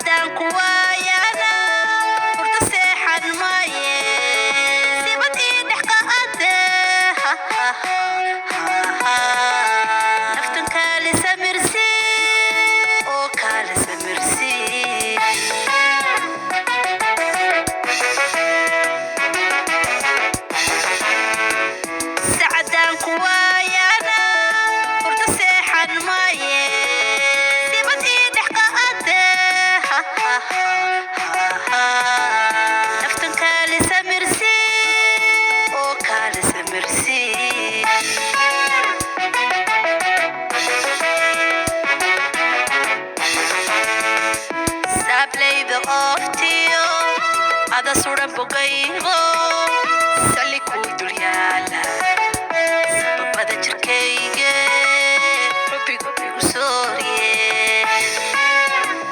Sacadaan ku waayana hurdo seexan maaye, sibad ii dhex qaade. Naftan kaali samirsi oo kaali samirsi. Sacadaan ku waayana hurdo seexan maaye, sibad ii dhex qaade. Naftan kaali samirsi oo kaali samirsi. Saablayda ooftiyo ada suran bogaygo.